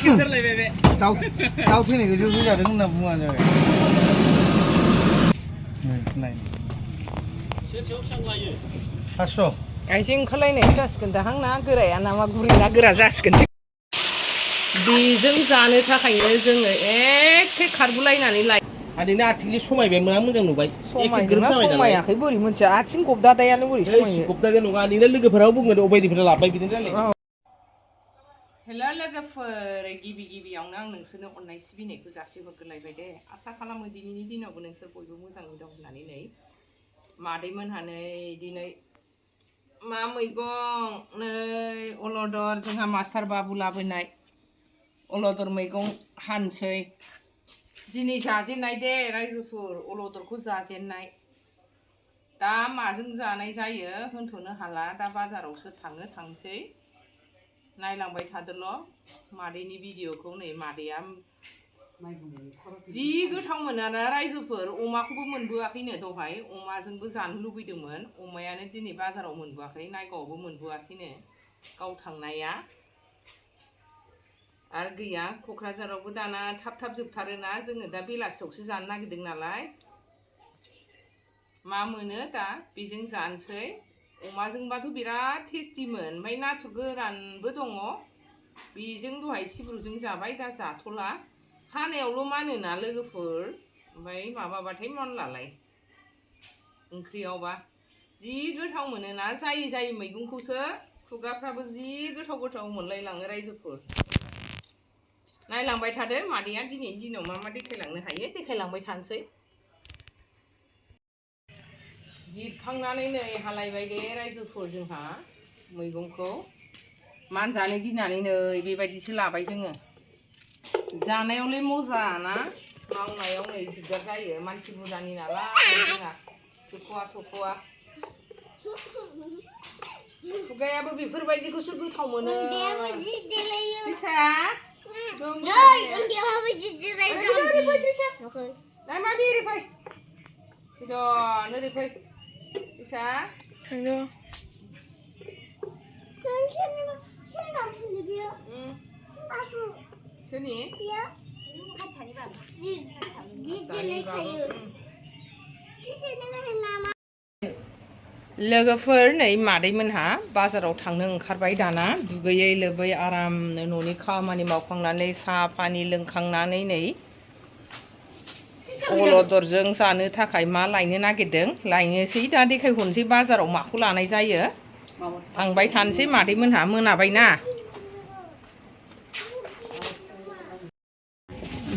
दाउ फैनायखौ ज' जादों होनना बुङा जाबाय नाय सेरसेयाव बेसेबां लायो 500 आइजें ओंखारलायनाय जासिगोन दाहां ना गोराया ना मा गुरै ना गोरा जासिगोनसै बेजों जानो थाखायनो जोङो एखे खारगुलायनानै लायो आनैना आथिंनि समायबाय मा मोजां नुबाय एखे ग्रोब जाबाय नालाय समायाखै बोरै मोनथिया आथिं गबदादायानो बोरै समायनो गबदादाया नङा आनैना लोगोफोराबो बुंगोन अबेनिफ्राय लाबोबाय बिदिनो रायलायो हेल' लोगोफोर गिबियावनो आं नोंसोरनो अननाय सिबिनायखौ जासिहरग्रोलायबाय दे आसा खालामो दिनैनि दिनावबो नोंसोर बयबो मोजाङै दं होननानै नै मादैमोनहा नै दिनै मा मैगं नै अलदर जोंहा मास्टार बाबु लाबोनाय अलदर मैगं हानसै दिनै जाजेननाय दे रायजोफोर अलदरखौ जाजेननाय दा माजों जानाय जायो होनथ'नो हाला दा बाजारावसो थांसै नायलांबाय थादोल' मादैनि भिडिअखौ नै मादैया जि गोथाव मोनो ना रायजोफोर अमाखौबो मोनबोआखैनो दहाय अमाजोंबो जानो लुबैदोंमोन अमायानो दिनै बाजाराव मोनबोआखै नायगावआवबो मोनबोआसैनो गाव थांनाया आरो गैया क'क्राझारावबो दाना थाब जोबथारोना जोङो दा बेलासियावसो जानो नागिरदों नालाय मा मोनो दा बेजों जानोसै अमाजोंबाथ' बिराद टेस्टिमोन ओमफ्राय नाथुर गोरानबो दङ बेजों दहाय सिब्रुजों जाबाय दा जाथ'ला हानायावल' मानोना लोगोफोर ओमफ्राय माबाबाथाय मनलालाय ओंख्रियावबा जि गोथाव मोनोना जायै मैगंखौसो खुगाफ्राबो जि गोथाव मोनलायलाङो रायजोफोर नायलांबाय थादो मादैया दिनैनि दिनाव मा देखायलांनो हायो देखायलांबाय थानोसै जिरखांनानै नै हालायबाय दे रायजोफोर जोंहा मैगंखौ मानजानो गिनानै नै बेबायदिसो लाबाय जोङो जानायावलाय मजा ना मावनायाव नै दिगदार जायो मानसि बुरजानि नालाय जोंहा थख'आ खुगायाबो बेफोरबायदिखौसो गोथाव मोनो लोगोफोर नै मादैमोनहा बाजाराव थांनो ओंखारबाय दाना दुगैयै लोबै आरामनो न'नि खामानि मावखांनानै साहा पानि लोंखांनानै नै अलदरजों जानो थाखाय मा लायनो नागिरदों लायनोसै दा देखायहरनोसै बाजाराव माखौ लानाय जायो थांबाय थानोसै मादैमोनहा मोनाबायना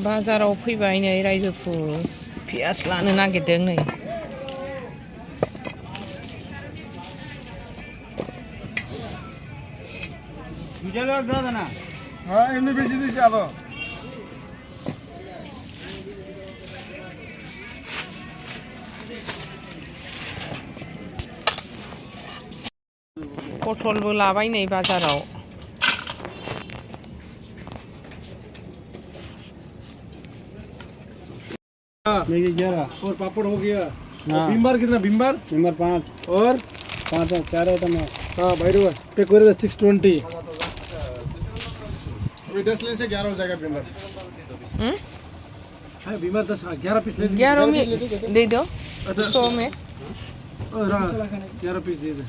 बाजाराव फैबाय नै रायजोफोर पियास लानो नागिरदों नै पटलबो लाबाय नै बाजाराव ये 11 और पापड़ हो गया भीमबार कितना भीमबार 5 और 5 4 आइटम है हाँ भाई पे कोई 620 अभी 10 लेने से 11 हो जाएगा भीमबार हाँ भीमबार 10 11 पीस ले 11 में दे दो 100 में 11 पीस दे दे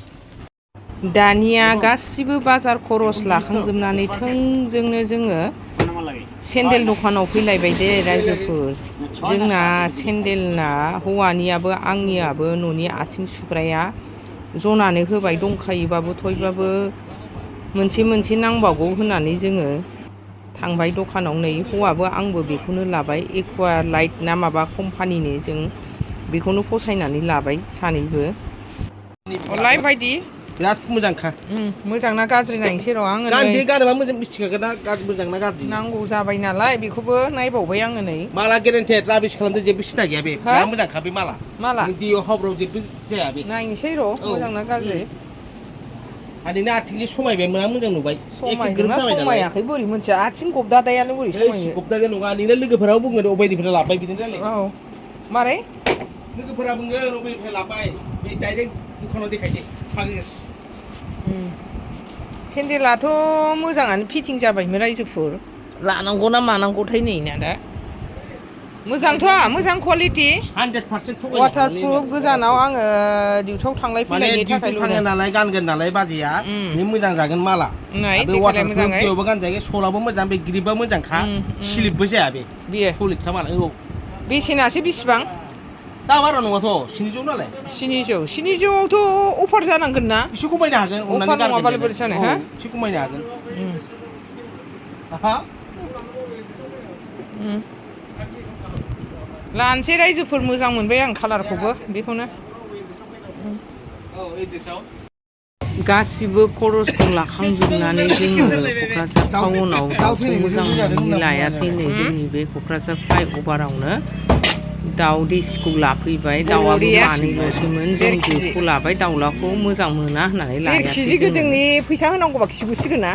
दानिया गासिबो बाजार खरस लाखांजोबनानै थोंजोंनो जोङो सेन्देल दखानाव फैलायबाय दे रायजोफोर जोंना सेन्देलना हौवानियाबो आंनियाबो न'नि आथिं सुग्राया जनानै होबाय दंखायोबाबो थयबाबो मोनसे नांबावगौ होननानै जोङो थांबाय दखानाव नै हौवाबो आंबो बेखौनो लाबाय एकुवा लाइट ना माबा कम्पानिनि जों बेखौनो फसायनानै लाबाय सानैबो अनलाय बायदि बिराद मोजांखा मोजां ना गाज्रि नायनोसै र' आङो गानदे गानोबा मोजां मिथिखागोन ना मोजां ना गाज्रि नांगौ जाबाय नालाय बेखौबो नायबावबाय आङो नै माला गेरेन्टेड राबिस खालामदो जेबो सिन्था गैया बे बिराद मोजांखा बे माला दियाव हाब्राव जेबो जाया बे नायनोसै र' मोजां ना गाज्रि आनैना आथिंनि समायबाय मा मोजां नुबाय एखे ग्रोब जाबाय नालाय समायाखै बोरै मोनथिया आथिं गबदादायानो बोरै समायनो गबदादाया नङा आनैना लोगोफोराबो बुंगोन अबेनिफ्राय लाबोबाय बिदिनो रायलायो औ मारै लोगोफोरा बुंगोन अबेनिफ्राय लाबोबाय बे डाइरेक्ट दखानाव देखायदे फागेस सेन्देलाथ' मोजाङानो फिटिं जाबायमोन रायजोफोर लानांगौ ना मानांगौथाय नै ना दा मोजांथ' मोजां क्वालिटि 100% वाटारप्रुफ गोजानाव आङो डिउटियाव थांलाय फैलायनि थाखाय थाङो नालाय गानगोन नालाय बाजैया बे मोजां जागोन माला बे वाटारप्रुफ बेयावबो गानजायो सलाबो मोजां बे ग्रिपआ मोजांखा स्लिपबो जाया बे बियो सलिडखा मालाय औ बेसेनासो बेसेबां दा बारा नङाथ' 700 नालाय 700आवथ' अफार जानांगोन ना एसे खमायनो हागोन अफार नङाबालाय बोरै जानो हा एसे खमायनो हागोन लानोसै रायजोफोर मोजां मोनबाय आं कालारखौबो बेखौनो गासिबो खरसखौ लाखांजोबनानै जोङो क'क्राझार टाउनाव दाउखौ मोजां मोननानै लायासै नै जोंनि बे क'क्राझार फ्लाइअभारावनो दाउ देसिखौ लाफैबाय दाउआबो मानैल'सोमोन जों बेखौ लाबाय दाउलाखौ मोजां मोना होननानै लायासै केजि गोजोंनि फैसा होनांगौबा खिगुसिगोन ना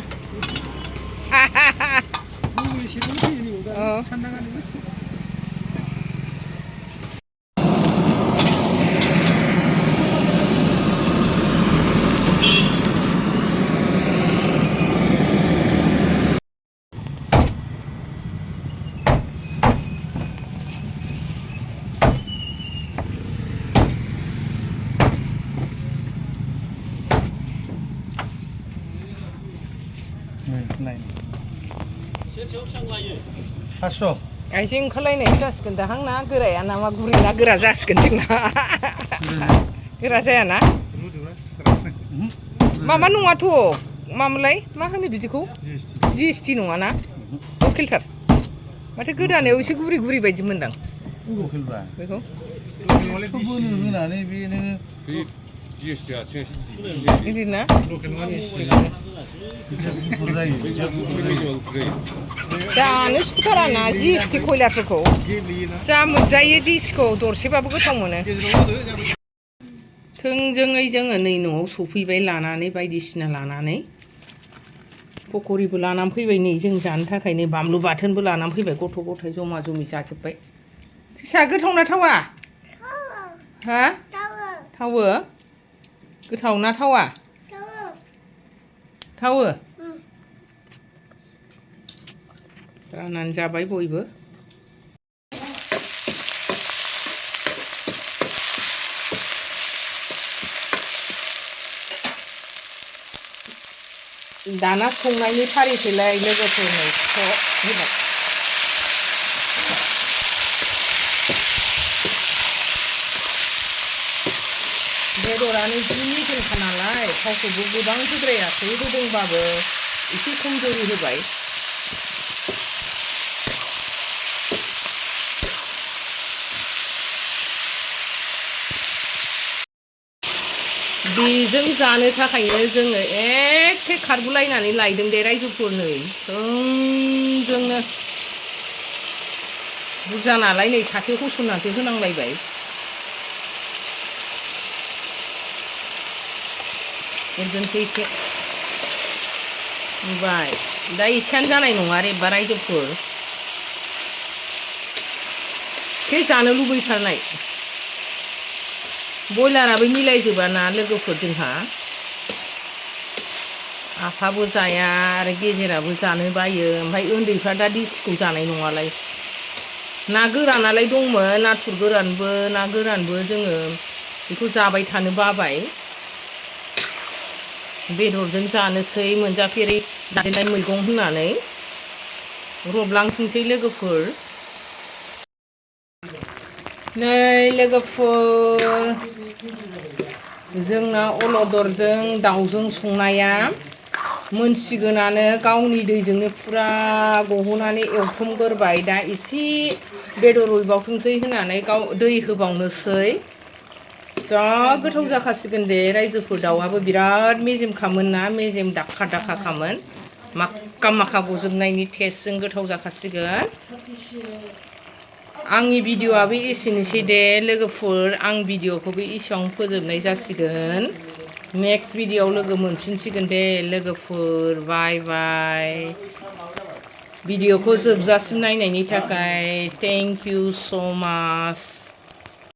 आइजें ओंखारलायनाय जासिगोन दाहां ना गोराया ना मा गुरै ना गोरा जासिगोन जोंना गोरा जायाना माबा नङाथ' मामोनलाय मा होनो बिदिखौ जिएसटि नङाना लकेलथार माथो गोदानायाव एसे गुरै गुरै बायदि मोनदां बेखौ बिदिना जानो सुखुथारा ना जिएसटि कयलारफोरखौ जा मोनजायो दिसखौ दरसेबाबो गोथाव मोनो थोंजोङै जोङो नै न'आव सफैबाय लानानै बायदिसिना लानानै पकरिबो लानानै फैबाय नै जों जानो थाखाय नै बानलु बाथोनबो लानानै फैबाय गथ' गथाय जमा जमि जाजोब्बाय जोसा गोथावना थावा हा थावो गोथाव ना थावा थावो राननानै जाबाय बयबो दाना संनायनि फारिखौलाय लोगोफोरनो होबाय बेदरानो जि मेजेमखा नालाय थावखौबो गोबां होद्रायाखै होदोंबाबो एसे खमजोरि होबाय बेजों जानो थाखायनो जोङो एखे खारगुलायनानै लायदों दे रायजोफोरनो थोंजोंनो बुरजा नालाय नै सासे होसननासो होनांलायबाय एरगोनसै एसे नुबाय दा एसेयानो जानाय नङा रेबा रायजोफोर एसे जानो लुबैथारनाय बयलाराबो मिलायजोबा ना लोगोफोर जोंहा आफाबो जाया आरो गेजेराबो जानो बायो ओमफ्राय उन्दैफ्रा दा दिसिखौ जानाय नङालाय ना गोरानालाय दंमोन नाथुर गोरानबो ना गोरानबो जोङो बेखौ जाबाय थानो बाबाय बेदरजों जानोसै मोनजाफेरै जाजेननाय मैगं होननानै रबलांथोंसै लोगोफोर नै लोगोफोर जोंना अलदरजों दाउजों संनाया मोनसिगोनानो गावनि दैजोंनो फुरा गहोनानै एवथ्रमगोरबाय दा एसे बेदर रुइबावथोंसै होनानै गाव दै होबावनोसै जा गोथाव जाखासिगोन दे रायजोफोर दाउआबो बिराद मेजेमखामोन ना मेजेम दाखा दाखाखामोन माक्का माखा गजोबनायनि टेस्टजों गोथाव जाखासिगोन आंनि भिडिअ'आबो एसेनोसै दे लोगोफोर आं भिडिअ'खौबो एसेयावनो फोजोबनाय जासिगोन नेक्स्ट भिडिअ'आव लोगो मोनफिनसिगोन दे लोगोफोर बाय बाय भिडिअ'खौ जोबजासिम नायनायनि थाखाय थेंक इउ स' माच